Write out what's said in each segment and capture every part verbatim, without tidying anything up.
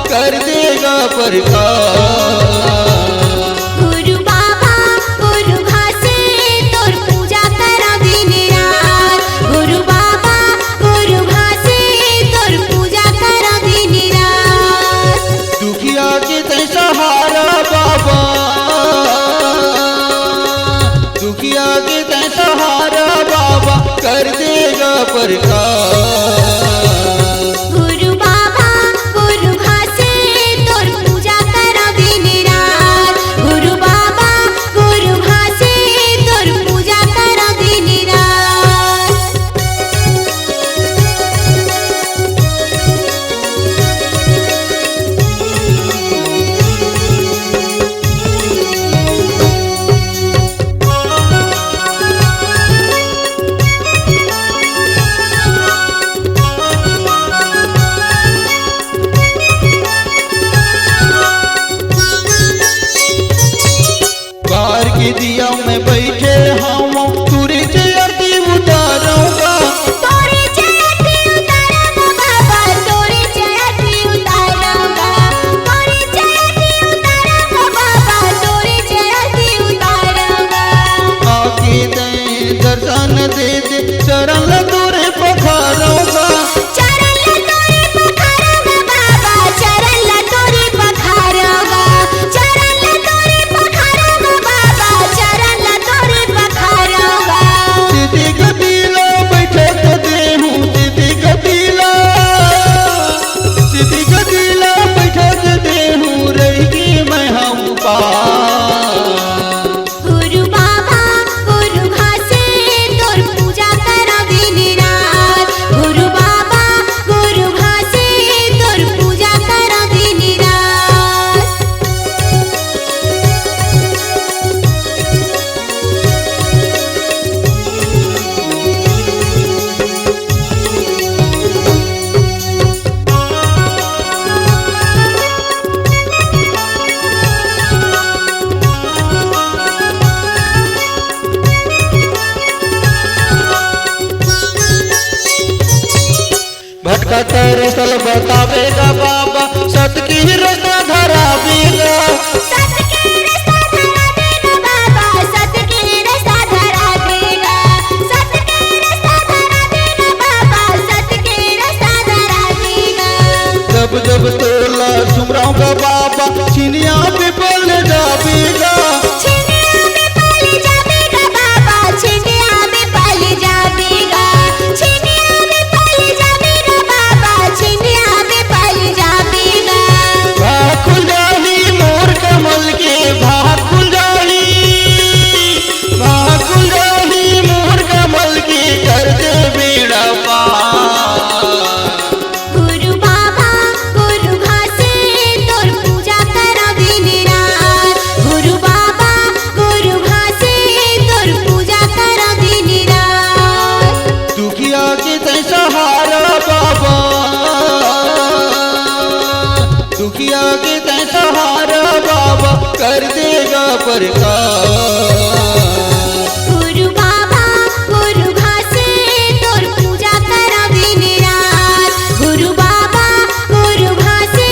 कर देगा प्रकाश। गुरु बाबा, गुरु घासे तोर पूजा करब दिन रात। गुरु बाबा, गुरु घासे तोर पूजा करब दिन रात। दुखिया के तैं सहारा बाबा, दुखिया के तैं सहारा बाबा, कर देगा प्रकाश। गुरु बाबा, गुरु घासे तोर पूजा करब दिन रात। गुरु बाबा, गुरु घासे तोर पूजा करब दिन रात। बार के दिया में बैठे हवं, तोरे जय आरती उतारंव गा। तोरे जय आरती उतारंव बाबा, तोरे जय आरती उतारंव गा। तोरे जय आरती उतारंव बाबा, तोरे जय आरती उतारंव गा। आके तैं दर्शन दे दे, चरण ल तोरे पखारंव गा। चरण ल तोरे पखारंव बाबा, चरण ल तोरे पखारंव गा। चरण ल तोरे पखारंव बाबा, चरण ल तोरे पखारंव गा। सीधी गदी ल बैठक देहूं, सीधी गदी ल, सीधी गदी ल बैठक देहूं, रहिके मैं ह उपास। गुरु बाबा, गुरु घासे तोर पूजा करब दिन रात। गुरु बाबा, गुरु घासे तोर पूजा करब दिन रात। भटकत रहिस ल बताबे गा बाबा, सत के रस्ता धराबे गा। सत के रस्ता धराबे गा बाबा, सत के रस्ता धराबे गा। सत के रस्ता धराबे गा बाबा, सत के रस्ता धराबे गा। जब जब तोला सुमरंव गा बाबा, छिनिया में पल जाबे गा। छिनिया में पल जाबे गा बाबा, छिनिया में पल जाबे गा। छिनिया में पल जाबे गा बाबा, छिनिया में पल जाबे गा। भाग खुल जाही मोर कमल के, भाग खुल जाही, भाग खुल जाही मोर कमल के, कर दे बेड़ा पार। गुरु बाबा, गुरु घासे तोर पूजा करब दिन रात। गुरु बाबा, गुरु घासे तोर पूजा करब दिन रात। दुखिया के तैं सहारा बाबा, दुखिया के तैं सहारा बाबा, कर देगा प्रकाश। गुरु बाबा, गुरु घासे तोर पूजा करब दिन रात। गुरु बाबा, गुरु घासे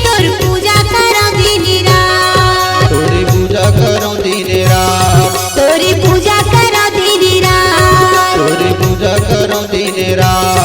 तोर पूजा करब दिन रात। तोरे पूजा करंव दिन रात। तोरे पूजा करंव दिन रात। तोरे पूजा करंव दिन रात।